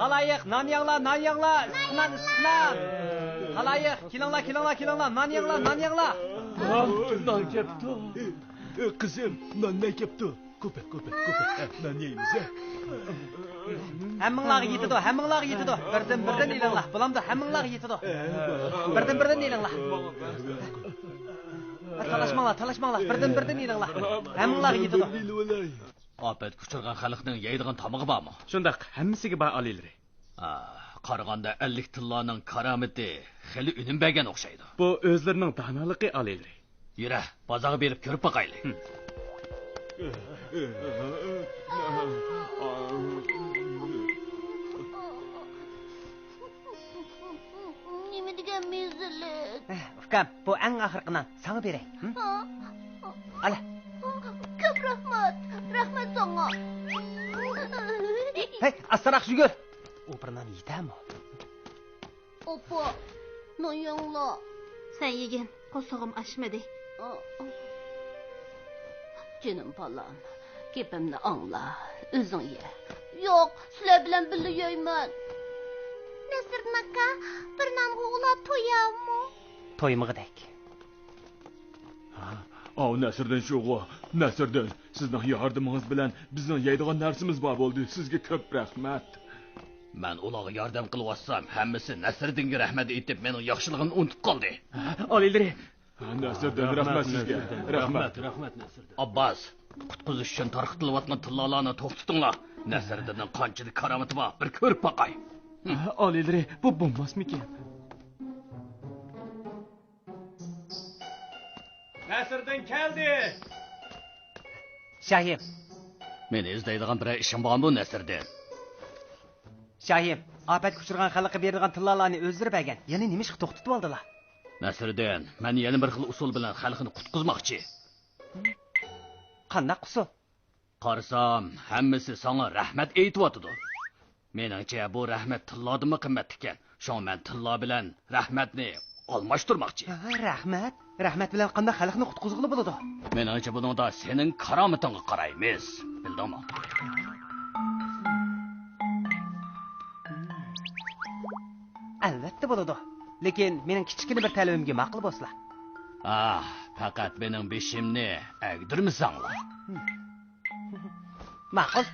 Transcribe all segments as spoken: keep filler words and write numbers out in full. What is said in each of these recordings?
خالايىق، نان يەڭلار، نان يەڭلار، ئىسسىق نان، ئىسسىق نان. خالايىق، كېلىڭلار، كېلىڭلار، كېلىڭلار، نان يەڭلار، نان يەڭلار. نان كەپتۇ. قىزىم، نان نەن كەپتۇ؟ كوپەك، كوپەك، كوپەك. نان يەيمىز، ھە؟ ھەممىڭلارغا يېتىدۇ، ھەممىڭلارغا يېتىدۇ. بىردىن بىردىن ئېلىڭلار، بولامدۇ؟ ھەممىڭلارغا يېتىدۇ. بىردىن بىردىن ئېلىڭلار. تالاشماڭلار، تالاشماڭلار، بىردىن بىردىن ئېلىڭلار. ھەممىڭلارغا يېتىدۇ. ئاپەتكە ئۇچرىغان خەلقنىڭ يەيدىغان تامىقى بارمۇ؟ شۇنداق، ھەممىسىگە بار، ئالىيلىرى. ئا، قارىغاندا ئەللىك تىللانىڭ كارامىتى خېلى ئۈنۈم بەرگەن ئوخشايدۇ. بۇ ئۆزلىرىنىڭ دانالىقى، ئالىيلىرى. يۈرە، بازارغا بېرىپ كۆرۈپ باقايلى. ھىم. نېمە دېگەن مېزىلىك. ئۇكام، بۇ ئەڭ ئاخىرقى نان، ساڭا بېرەي. ھىم؟ ھا؟ ئالا. كۆپ رەھمەت، رەھمەت ساڭا. ھەي، ئاستىراق يۈگۈر. ئۇ بىر نان يېتەرمۇ؟ ئاپا، نان يەڭلا. سەن يېگىن، قورسىقىم ئاچمىدى. جېنىم بالام، گېپىمنى ئاڭلا، ئۆزۈڭ يە. ياق، سىلەر بىلەن بىللە يەيمەن. نەسىردىن ئاكا، بىر نانغا ئۇلار تويامۇ؟ تويمىغۇدەك. ئاۋۇ نەسىردىن شۇغۇ. نەسىردىن، سىزنىڭ ياردىمىڭىز بىلەن بىزنىڭ يەيدىغان نەرسىمىز بار بولدى. سىزگە كۆپ رەھمەت. مەن ئۇلارغا ياردەم قىلىۋاتسام، ھەممىسى نەسىردىنگە رەھمەت ئېيتىپ، مېنىڭ ياخشىلىقىمنى ئۇنتۇپ قالدى. ئالىيلىرى. نەسىردىن، رەھمەت سىزگە. رەھمەت. رەھمەت، رەھمەت، نەسىردىن. ئابباس، قۇتقۇزۇش ئۈچۈن تارقىتىلىۋاتقان تىللالارنى توختىتىڭلار. نەسىردىننىڭ قانچىلىك كارامىتى بار، بىر كۆرۈپ باقاي. ئالىيلىرى، بۇ بولماسمىكىن؟ نەسىردىن كەلدى! شاھىم. مېنى ئىزدەيدىغان بىرەر ئىشىڭ بارمۇ، نەسىردىن؟ شاھىم، ئاپەتكە ئۇچرىغان خەلققە بېرىدىغان تىللالارنى ئۆزلىرى بەرگەن. يەنە نېمىشقا توختىتىۋالدىلا؟ نەسىردىن، مەن يەنە بىر خىل ئۇسۇل بىلەن خەلقنى قۇتقۇزماقچى. قانداق ئۇسۇل؟ قارىسام، ھەممىسى ساڭا رەھمەت ئېيتىۋاتىدۇ. مېنىڭچە، بۇ رەھمەت تىللاردىنمۇ قىممەتلىككەن. شۇڭا مەن تىللا بىلەن رەھمەتنى ئالماشتۇرماقچى. ھە، رەھمەت؟ رەھمەت بىلەن قانداق خەلقنى قۇتقۇزغىلى بولىدۇ؟ مېنىڭچە، بۇنىڭدا سېنىڭ كارامىتىڭغا قارايمىز. بىلدىڭمۇ؟ ئەلۋەتتە بولىدۇ. لېكىن مېنىڭ كىچىككىنە بىر تەلىپىمگە ماقۇل بولسىلا. ئاھ، پەقەت مېنىڭ بېشىمنى ئەگدۈرمىسەڭلار. ماقۇل.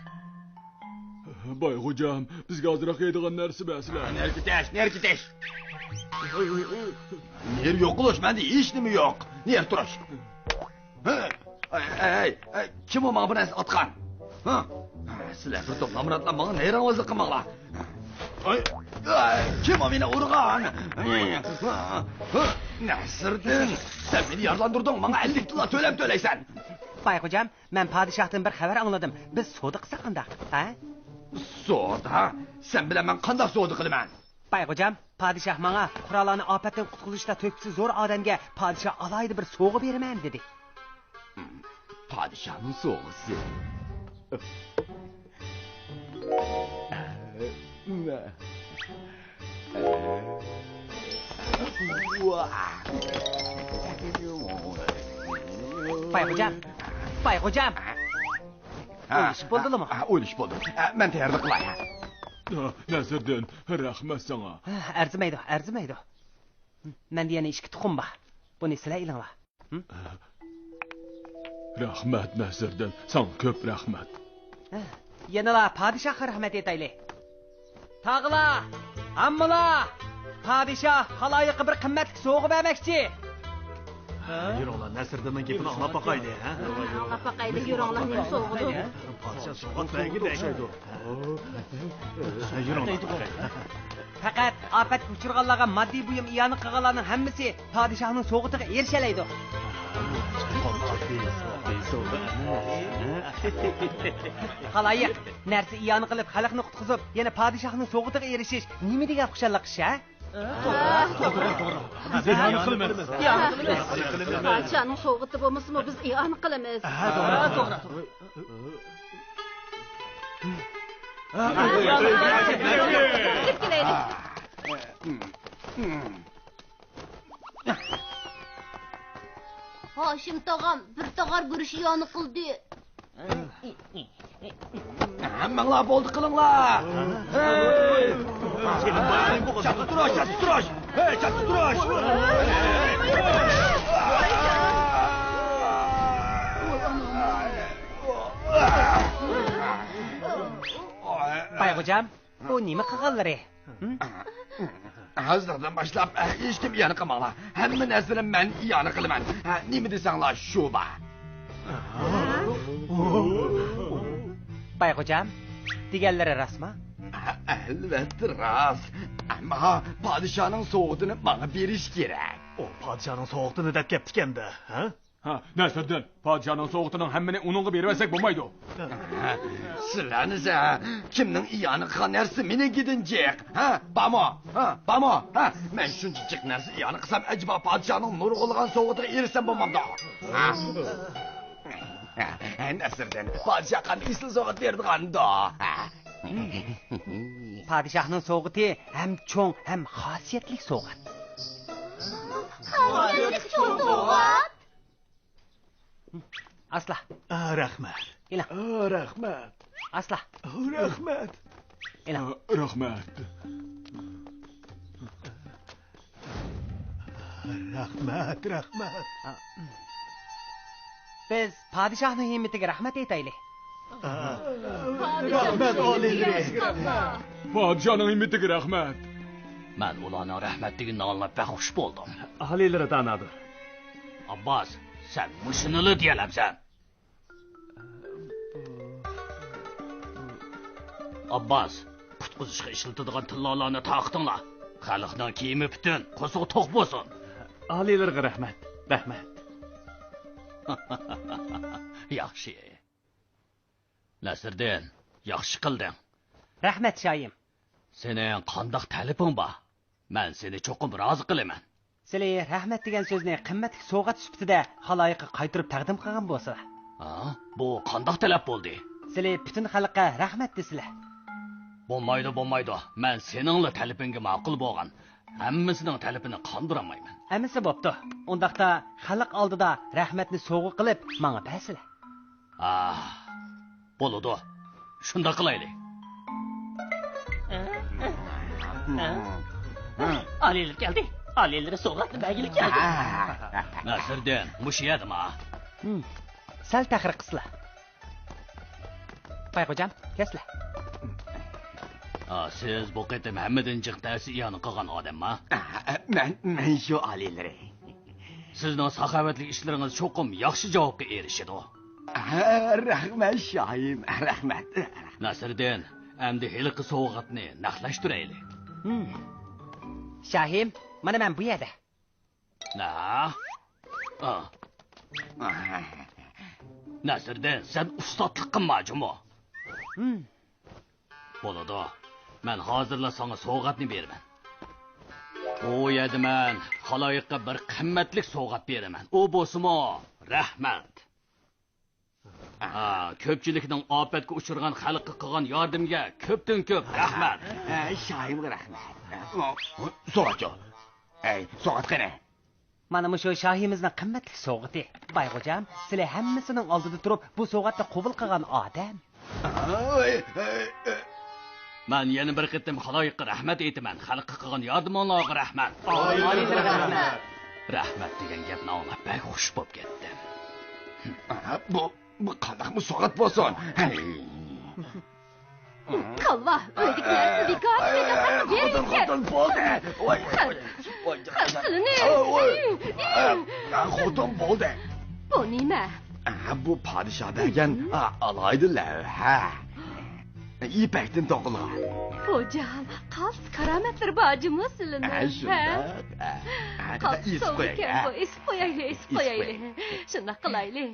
باي خوجام، بىزگە ئازراق يەيدىغان نەرسە بەرسىلە. نەرە كېتىش، نەرە كېتىش. نېرى يوقىلىش، مەندە ھېچنېمە يوق. نېرى تۇرۇش. ھە؟ ئەي، ئەي، ئەي، ئەي، كىم ئۇ ماڭا بۇ نەرسە ئاتقان؟ ھە؟ سىلەر بىر توپ نامراتلار ماڭا نەيرەڭۋازلىق قىلماڭلار. ئەي، ئەي، كىم ئۇ مېنى ئۇرغان؟ نەسىردىن، سەن مېنى يارىلاندۇردۇڭ، ماڭا ئەللىك تىللا تۆلەم تۆلەيسەن. باي خوجام، مەن پادىشاھتىن بىر خەۋەر ئاڭلىدىم. بىز سودا قىلساق قانداق، ھە؟ سودا؟ سەن بىلەن مەن قانداق سودا قىلىمەن؟ باي خوجام، پادىشاھ ماڭا قوراللارنى ئاپەتتىن قۇتقۇزۇشتا تۆھپىسى زور ئادەمگە پادىشاھ ئالاھىدە بىر سوۋغا بېرىمەن دېدى. پادىشاھنىڭ سوۋغىسى. باي خوجام، باي خوجام. ھە، ئويلىشىپ بولدىلىمۇ؟ ھە، ئويلىشىپ بولدۇم. ھە، مەن تەييارلىق قىلاي. ھە، نەسىردىن، رەھمەت ساڭا. ھە، ئەرزىمەيدۇ، ئەرزىمەيدۇ. مەندە يەنە ئىككى تۇخۇم بار. بۇنى سىلەر ئېلىڭلار. ھە؟ رەھمەت، نەسىردىن. ساڭا كۆپ رەھمەت. ھە، يەنىلا پادىشاھقا رەھمەت ئېيتايلى. تاغىلار، ھاممىلار! پادىشاھ خالايىققا بىر قىممەتلىك سوۋغا بەرمەكچى. يۈرۈڭلار، نەسىردىننىڭ گېپىنى ئاڭلاپ باقايلى، ھە؟ ئاڭلاپ باقايلى، يۈرۈڭلار، نېمە سوۋغىدۇ؟ پادىشاھ سوۋغات بەرگىدە ئوخشايدۇ. يۈرۈڭلار. پەقەت ئاپەتكە ئۇچرىغانلارغا ماددىي بۇيۇم ئىئانە قىلغانلارنىڭ ھەممىسى پادىشاھنىڭ سوۋغىتىغا ئېرىشەلەيدۇ. خالايىق، نەرسە ئىئانە قىلىپ، خەلقنى قۇتقۇزۇپ، يەنە پادىشاھنىڭ سوۋغىتىغا ئېرىشىش نېمە دېگەن خۇشاللىق ئىش، ھە؟ توغرا، توغرا، توغرا. بىز ئىئانە قىلىمىز. ئىئانە قىلىمىز. پادىشاھنىڭ سوۋغىتى بولمىسىمۇ، بىز ئىئانە قىلىمىز. ھە، توغرا، توغرا. كىرىپ كېلەيلى. ھاشىم تاغام بىر تاغار گۈرۈچ ئىئانە قىلدى. ھەممىڭلار بولدى قىلىڭلار. چاتتا تۇرۇش، چاتتا تۇرۇش! ھەي، چاتتا تۇرۇش! بايغوجام، بۇ نېمە قىلغانلىرى؟ ھە؟ ھازىردىن باشلاپ ھېچكىم ئىئانە قىلماڭلار. ھەممە نەرسىنى مەن ئىئانە قىلىمەن. ھە، نېمە دېسەڭلار شۇ بار. بايغوجام، دېگەنلىرى راستمۇ؟ ھە، ئەلۋەتتە راست. ئەمما پادىشاھنىڭ سوۋغىتىنى ماڭا بېرىش كېرەك. ئۇ پادىشاھنىڭ سوۋغىتىنى دەپ كەپتىكەن-دە، ھە؟ ھە، نەسىردىن، پادىشاھنىڭ سوۋغىتىنىڭ ھەممىنى ئۇنىڭغا بېرىۋەتسەك بولمايدۇ. سىلەرنىسە، كىمنىڭ ئىئانە قىلغان نەرسىسى مېنىڭكىدىن جىق؟ ھە؟ بارمۇ؟ ھە؟ بارمۇ؟ ھە؟ مەن شۇنچە جىق نەرسە ئىئانە قىلسام، ئەجەبا پادىشاھنىڭ نۇرغۇنلىغان سوۋغىتىغا ئېرىشسەم بولمامدۇ؟ ھە؟ ھە، نەسىردىن، پادىشاھ قانداق ئېسىل سوۋغات بېرىدىغاندۇ؟ ھە؟ پادىشاھنىڭ سوۋغىتى ھەم چوڭ، ھەم خاسىيەتلىك سوۋغات. خاسىيەتلىك چوڭ سوۋغات. ئاسلا. ئا، رەھمەت. ئېلىڭ. ئا، رەھمەت. ئاسلا. ئا، رەھمەت. ئېلىڭ. ئا، رەھمەت. رەھمەت، رەھمەت. بىز پادىشاھنىڭ ھىممىتىگە رەھمەت ئېيتايلى. رەھمەت، ئالىيلىرى. پادىشاھنىڭ ھىممىتىگە رەھمەت. مەن ئۇلارنىڭ رەھمەت دېگىنىنى ئاڭلاپ بەك خۇش بولدۇم. ئالىيلىرى دانادۇر. ئابباس، سەن مۇشۇنىلا دېيەلەمسەن؟ ئابباس، قۇتقۇزۇشقا ئىشلىتىدىغان تىللالارنى تارقىتىڭلار. خەلقنىڭ كىيىمى پۈتۈن، قورسىقى توق بولسۇن. ئالىيلىرىغا رەھمەت، رەھمەت. ياخشى. نەسىردىن، ياخشى قىلدىڭ. رەھمەت، شاھىم. سېنىڭ قانداق تەلىپىڭ بار؟ مەن سېنى چوقۇم رازى قىلىمەن. سىلى رەھمەت دېگەن سۆزنى قىممەتلىك سوۋغات سۈپىتىدە خالايىققا قايتۇرۇپ تەقدىم قىلغان بولسىلا. ھا؟ بۇ قانداق تەلەپ بولدى؟ سىلى پۈتۈن خەلققە رەھمەت دېسىلە. بولمايدۇ، بولمايدۇ. مەن سېنىڭلا تەلىپىڭگە ماقۇل بولغان ھەممىسىنىڭ تەلىپىنى قاندۇرالمايمەن. ئەمىسە بوپتۇ. ئۇنداقتا خەلق ئالدىدا رەھمەتنى سوۋغا قىلىپ ماڭا بەرسىلە. ئاھ، بولىدۇ. شۇنداق قىلايلى. ئالىيلىرى كەلدى. ئالىيلىرى سوۋغاتنى بەرگىلى كەلدى. نەسىردىن، مۇشۇ يەردىما؟ ھىم. سەل تەخىر قىلسىلا. بايغوجام، كەلسىلە. ئا، سىز بۇ قېتىم ھەممىدىن جىق نەرسە ئىئانە قىلغان ئادەمما؟ مەن، مەن شۇ ئالىيلىرى. سىزنىڭ ساخاۋەتلىك ئىشلىرىڭىز چوقۇم ياخشى جاۋابقا ئېرىشىدۇ. ھە، رەھمەت، شاھىم، رەھمەت. نەسىردىن، ئەمدى ھېلىقى سوۋغاتنى نەقلەشتۈرەيلى. ھىم. شاھىم، مانا مەن بۇ يەردە. نە؟ ئا. نەسىردىن، سەن ئۇستاتلىق قىلما جۇمۇ. ھىم. بولىدۇ. مەن ھازىرلا ساڭا سوۋغاتنى بېرىمەن. بۇ يەردە مەن خالايىققا بىر قىممەتلىك سوۋغات بېرىمەن. ئۇ بولسىمۇ رەھمەت. ھا، كۆپچىلىكنىڭ ئاپەتكە ئۇچرىغان خەلققە قىلغان ياردىمىگە كۆپتىن كۆپ رەھمەت. ھە، شاھىمغا رەھمەت. سوۋغاتچۇ؟ ئەي، سوۋغات قېنى؟ مانا مۇشۇ شاھىمىزنىڭ قىممەتلىك سوۋغىتى. بايغوجام، سىلى ھەممىسىنىڭ ئالدىدا تۇرۇپ، بۇ سوۋغاتنى قوبۇل قىلغان ئادەم. ئاي، ئاي، ئاي. مەن يەنە بىر قېتىم خالايىققا رەھمەت ئېيتىمەن. خەلققە قىلغان ياردىمىڭلارغا رەھمەت. ئالىيلىرىغا رەھمەت. رەھمەت دېگەن گەپنى ئاڭلاپ بەك خۇش بوپ كەتتىم. بۇ، بۇ قانداقمۇ سوغات بولسۇن؟ ھەي. كاللا، ئۆيدىكى نەرسىنى بىكار ئىشلەتمەسلىك، خوتۇن، خوتۇن، بولدى. ۋاي، ۋاي، ۋاي. ئاي، ئاي. خوتۇن، بولدى. بۇ نېمە؟ ئا، بۇ پادىشاھ بەرگەن، ئا، ئالاھىدە لەۋھە. يىپەكتىن توقۇلغان. خوجام، خاس كارامەتلىرى بار جۇمۇ سىلىنىڭ، ھە؟ شۇنداق. قاپسىز سوۋغىكەن بۇ، ئېسىپ قويايلى، ئېسىپ قويايلى. شۇنداق قىلايلى.